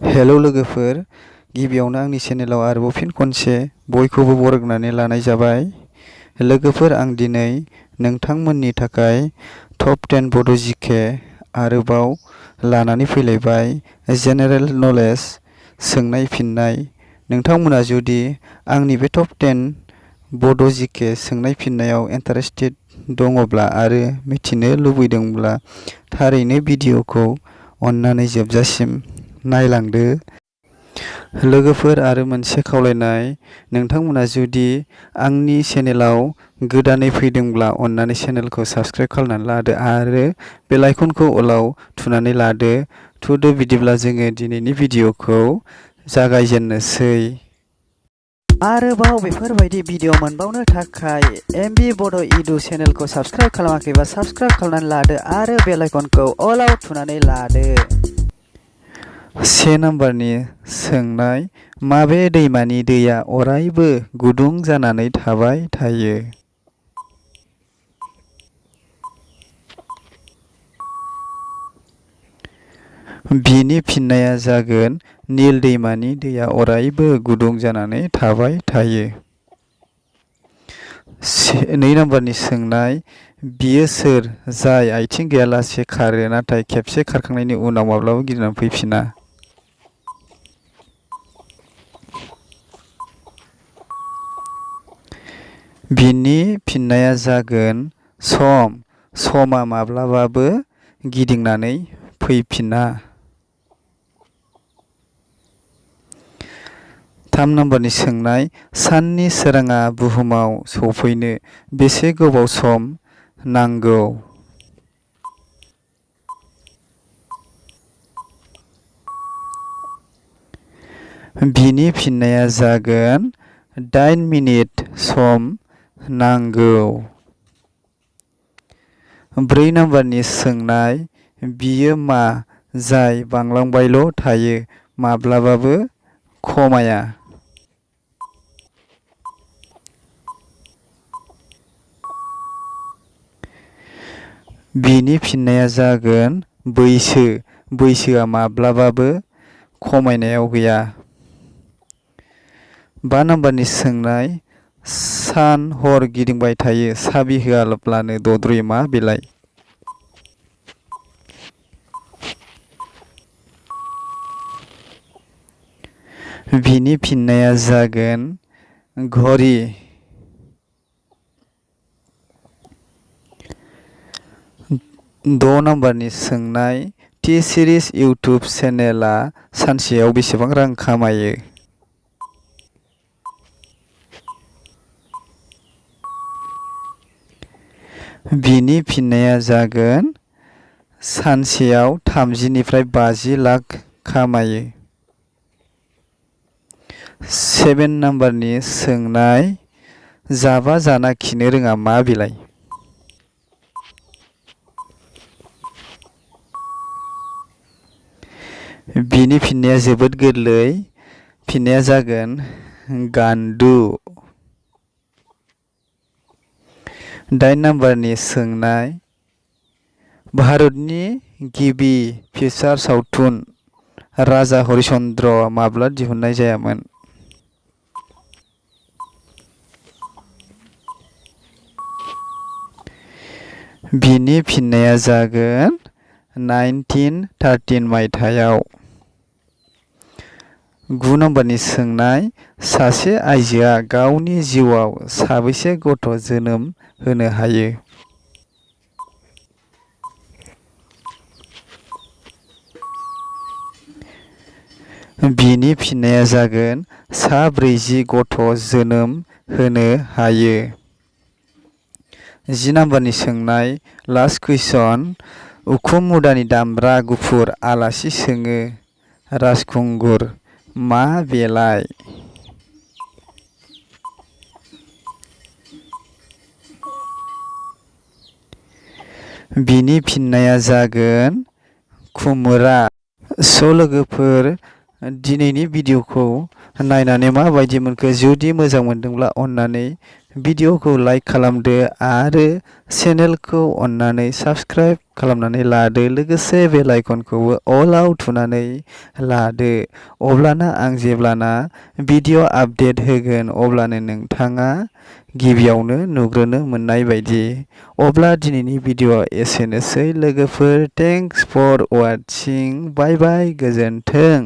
Hello लोगोफोर, गिबियावनो आंनि चेनेलाव आरोबाव फिन खनसे बयखौबो बरायनानै लानाय जाबाय। लोगोफोर, आं दिनै नोंथांमोननि थाखाय टप 10 बड' जिके आरोबाव लानानै फैलायबाय। जेनेरेल नलेज सोंनाय फिननाय। नोंथांमोना जुदि आंनि बे टप 10 बड' जिके सोंनाय फिननायाव इन्टारेस्टेड दङब्ला आरो मिथिनो लुबैदोंब्ला थारैनो भिडिअखौ अन्नानै जोबजासिम नायलांदो। लोगोफोर, आरो मोनसे खावलायनाय, नोंथांमोना जुदि आंनि चेनेलाव गोदानै फैदोंब्ला अन्नानै चेनेलखौ साबस्क्राइब खालामनानै लादो आरो बेल आइकनखौ अलाव थुनानै लादो। बिदिब्ला जोङो दिनैनि भिडिअखौ जागायजेननोसै। आरोबाव बेफोरबायदि भिडिअ मोनबावनो थाखाय एमबि बड' इडु चेनेलखौ साबस्क्राइब खालामाखैबा साबस्क्राइब खालामनानै लादो आरो बेल आइकनखौ अलाव थुनानै लादो। 1 नाम्बारनि सोंनाय, माबे दैमानि दैया अरायबो गुदुं जानानै थाबाय थायो? बिनि फिननाया जागोन नील दैमानि दैया अरायबो गुदुं जानानै थाबाय थायो। 2 नाम्बारनि सोंनाय, बियो सोर जाय आथिं गैयालासे खारो नाथाय खेबसे खारखांनायनि उनाव माब्लाबाबो गिदिंनानै फैफिना? बिनि फिननाया जागोन सम। समआ माब्लाबाबो गिदिंनानै फैफिना। 3 नाम्बारनि सोंनाय, साननि सोराङा बुहुमाव सौफैनो बेसे गोबाव सम नांगौ? बिनि फिननाया जागोन 8 मिनिट सम नांगौ। 4 नाम्बारनि सोंनाय, बियो मा जाय बांलांबायल' थायो माब्लाबाबो खमाया? बिनि फिननाया जागोन बैसो। बैसोआ माब्लाबाबो खमायनायाव गैया। 5 नाम्बारनि सोंनाय, सान हर गिदिंबाय थायो साबि होआब्लानो दद्रयो मा बिलाइ? बिनि फिननाया जागोन घड़ी। 6 नाम्बारनि सोंनाय, टि सिरिज इउटुब चेनेलआ सानसेयाव बेसेबां रां खामायो? बिनि फिननाया जागोन सानसेयाव 30 निफ्राय 50 लाख खामायो। 7 नाम्बारनि सोंनाय, जाबा जाना खिनो रोङा मा बिलाइ? बिनि फिननाया जोबोद गोरलै। फिननाया जागोन गान्दु। 8 नाम्बारनि सोंनाय, भारतनि गिबि फिचार सावथुन राजा हरिश्चन्द्रआ माब्ला दिहुननाय जायामोन? बिनि फिननाया जागोन 1913 मायथाइयाव। 9 नाम्बारनि सोंनाय, सासे आइजोआ गावनि जिउआव साबैसे गथ' जोनोम होनो हायो? बिनि फिननाया जागोन 40 गथ' जोनोम होनो हायो। 10 नाम्बारनि सोंनाय, लास्ट कुइसन, उखुम मुदानि दामब्रा गुफुर आलासि सोङो राजखुंगुर मा बेलाय? बिनि फिननाया जागोन खुमब्रा। लोगोफोर, दिनैनि भिडिअखौ नायनानै माबायदि मोनखो? जुदि मोजां मोनदोंब्ला अन्नानै भिडिअखौ लाइक खालामदो आरो चेनेलखौ अन्नानै साबस्क्राइब खालामनानै लादो। लोगोसे बेल आइकनखौबो अलाव थुनानै लादो। अब्लाना आं जेब्लाना भिडिअ आपडेट होगोन अब्लानो नोंथाङा गिबियावनो नुग्रोनो मोननाय बायदि। अब्ला दिनैनि भिडिअआ एसेनोसै लोगोफोर। Thanks four वाचिं। बाय बाय, गोजोन्थों।